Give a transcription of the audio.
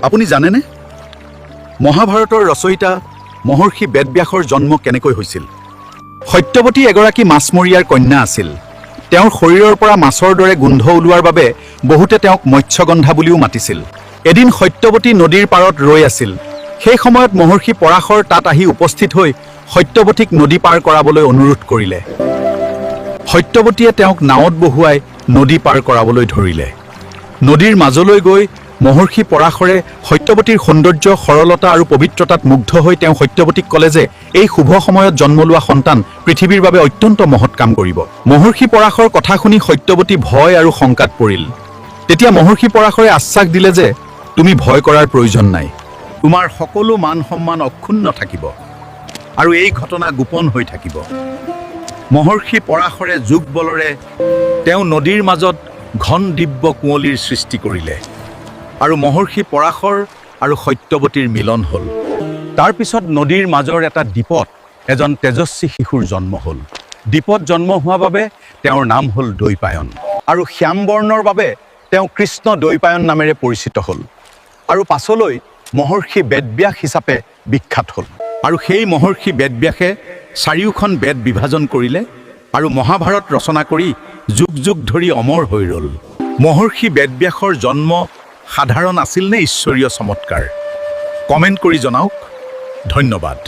আপুনি জানেনে মহাভাৰতৰ ৰচয়িতা মহৰ্ষি বেদব্যাসৰ জন্ম কেনেকৈ হৈছিল? সত্যৱতী এগৰাকী মাছমৰীয়াৰ কন্যা আছিল। তেওঁৰ শৰীৰৰ পৰা মাছৰ দৰে গোন্ধ ওলোৱাৰ বাবে বহুতে তেওঁক মৎস্যগন্ধা বুলিও মাতিছিল। এদিন সত্যৱতী নদীৰ পাৰত ৰৈ আছিল। সেই সময়ত মহৰ্ষি পৰাশৰ তাত আহি উপস্থিত হৈ সত্যৱতীক নদী পাৰ কৰাবলৈ অনুৰোধ কৰিলে। সত্যৱতীয়ে তেওঁক নাৱত বহুৱাই নদী পাৰ কৰাবলৈ ধৰিলে। নদীৰ মাজলৈ গৈ মহৰ্ষি পৰাশৰে সত্যৱতীৰ সৌন্দৰ্য, সৰলতা আৰু পবিত্ৰতাত মুগ্ধ হৈ তেওঁ সত্যৱতীক ক'লে যে এই শুভ সময়ত জন্ম লোৱা সন্তান পৃথিৱীৰ বাবে অত্যন্ত মহৎ কাম কৰিব। মহৰ্ষি পৰাশৰ কথা শুনি সত্যৱতী ভয় আৰু শংকাত পৰিল। তেতিয়া মহৰ্ষি পৰাশৰে আশ্বাস দিলে যে তুমি ভয় কৰাৰ প্ৰয়োজন নাই, তোমাৰ সকলো মান সন্মান অক্ষুণ্ণ থাকিব আৰু এই ঘটনা গোপন হৈ থাকিব। মহৰ্ষি পৰাশৰে যোগ বলৰে তেওঁ নদীৰ মাজত ঘন দিব্য কুঁৱলীৰ সৃষ্টি কৰিলে আৰু মহৰ্ষি পৰাশৰ আৰু সত্যৱতীৰ মিলন হ'ল। তাৰপিছত নদীৰ মাজৰ এটা দ্বীপত এজন তেজস্বী শিশুৰ জন্ম হ'ল। দ্বীপত জন্ম হোৱা বাবে তেওঁৰ নাম হ'ল দ্বৈপায়ন আৰু শ্যামবৰ্ণৰ বাবে তেওঁ কৃষ্ণ দ্বৈপায়ন নামেৰে পৰিচিত হ'ল আৰু পাছলৈ মহৰ্ষি বেদব্যাস হিচাপে বিখ্যাত হ'ল। আৰু সেই মহৰ্ষি বেদব্যাসে চাৰিওখন বেদ বিভাজন কৰিলে আৰু মহাভাৰত ৰচনা কৰি যুগ যুগ ধৰি অমৰ হৈ ৰ'ল। মহৰ্ষি বেদব্যাসৰ জন্ম সাধাৰণ আছিল নে ঈশ্বৰীয় চমৎকাৰ? কমেণ্ট কৰি জনাওক। ধন্যবাদ।